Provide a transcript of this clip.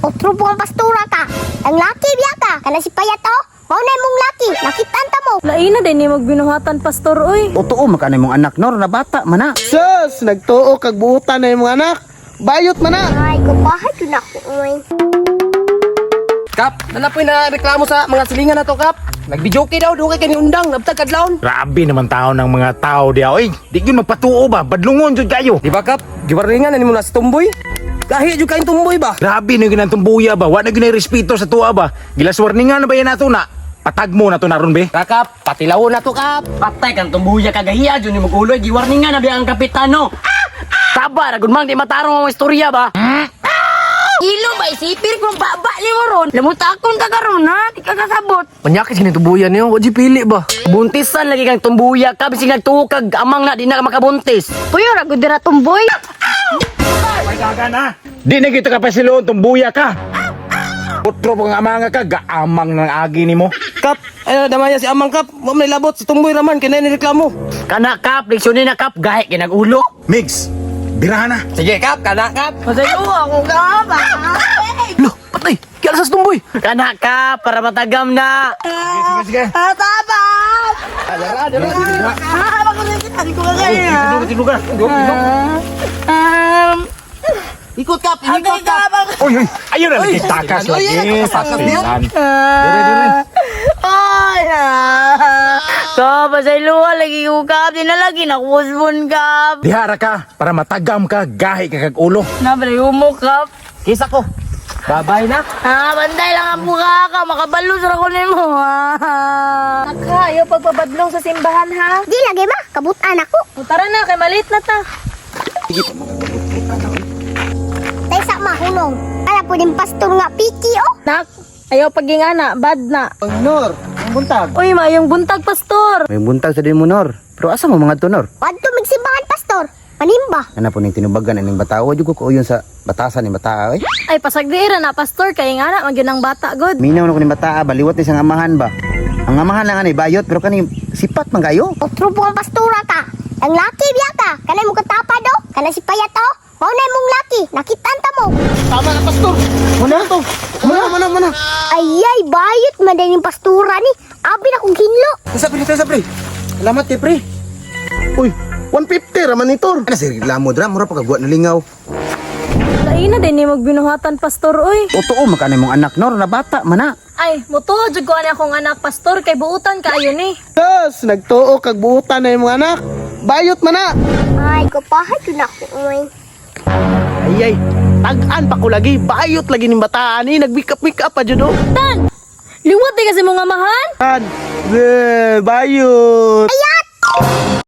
Otro ang pastura ka. Ang laki biya ka. Kana si Payat oh. Mao na imong laki. Nakitaan ta mo. Laina din ni magbinuhatan, pastor, oy. Totoo man kanay mong anak, Nor, na bata man na. Sus, nagtuo kag buutan na imong anak. Bayot man na. Ay, kupahay yun ako, oy. Kap, nanapoy na reklamo sa mga silingan na to, Kap. Nagbijoke daw, dugay kay ni Undang, nabtag kadlawon. Grabe naman tao ng mga tao diya. Oy, di yun magpatuo ba? Badlungon jud kayo. Di ba, Kap? Giwarningan na nimo na si Tumboy. Gahi jud kayong Tumboy ba? Grabe na yun ang tumbuya ba? Wa na yun respeto sa tuwa ba? Gilaswarningan na ba yan nato na? Patag mo na to naron be. Ra, Kap, patilawon na to, Kap. Patay kang tumbuya kagahiya jud ni maguloy giwarningan na biya ang kapitano. Taba ra gud mang di matarong ang istorya ba. Ilo ba isipir kung baba ni mo ron? Lamutakon ka karon ha, di ka kasabot. Manyakis kini tumbuya niyo, wa pili ba? Buntisan lagi kang tumbuya ka bisig nagtukag amang na di na ka makabuntis. Puyo ra gud dira, tumboy. Di na kita kapasiloon tumbuya ka. Putro pang amanga ka, gaamang ng agi nimo. Kap, ay damaya si Amang, Kap. Wa man labot si Tumboy raman kay ni reklamo. Kana, Kap, leksyonin na, Kap, gahi kay nagulo. Migs, birahan na. Sige, Kap, kana, Kap. Masayo ako ka ba? Lo, patay. Kaya sa Tumboy. Kana, Kap, para matagam na. Sige, sige. Ah, tama. Ah, makulit ko kaya. Tinuga, tinuga. Ikot, Kap, ikot, Kap. Uy, uy, ayun na lagi takas lagi. Pasilan. Dire, dire. Ay, ah. Kap, pasayloa lagi ko, Kap. Di na lagi nakusbon, Kap. Dihara ka para matagam ka, gahi ka kag ulo. Nabali mo, Kap. Kisa ko. Babay na. Ah, bantay lang ang buka ka. Makabalos ra ko nimo. Ah. Naka, ayaw pagpabadlong sa simbahan ha. Di lagi ma, kabutan ako. O, tara na kay malit na ta. Taysa mahunong. Ala po din pastor nga piki oh. Nak, ayaw pagingana, bad na. Nor, ang buntag. Uy, mayong buntag, pastor. May buntag sa din mo, Nor. Pero asa mo mga to, Nor? Wadto magsimbahan pastor. Manimba. Ana po ning tinubagan aning batawa jud ko kauyon sa batasan ni bataa oy. Ay, pasagdira na, pastor, kay nga na magyud ang bata god. Minaw na ko ning bataa, baliwat ni siyang amahan ba. Ang amahan lang ani bayot pero kani sipat man kayo. Otro ang pastura ka. Ang laki biya ka. Kana mo katapad oh. Kana si Payat oh. Mao na imong laki. Nakitaan ta mo. Tama na, pastor. Muna to. Muna, muna, muna. Ayay, bayot man din yung pastura ni. Abi na kong hinlo. Sa pre, sa pre. Salamat kay pre. Uy, 150 raman ni Tor. Ana si reklamo dra, mura pa kagwa na lingaw. Laina din ni magbinuhatan, pastor, oy. Totoo man kanay mong anak, Nor, na bata man na. Ay, mutuo jud ko ani akong anak, pastor, kay buutan kaayo ni. Sus, nagtuo kag buutan na imong anak. Bayot man na. Ay, kupahay yun ako, oy. Ay ay, tag-an pa ko lagi, bayot lagi ning bataan ni, nag-make up make up pa jud oh. Tan! Liwat di kasi mong amahan. Tan, bayot. Ayat!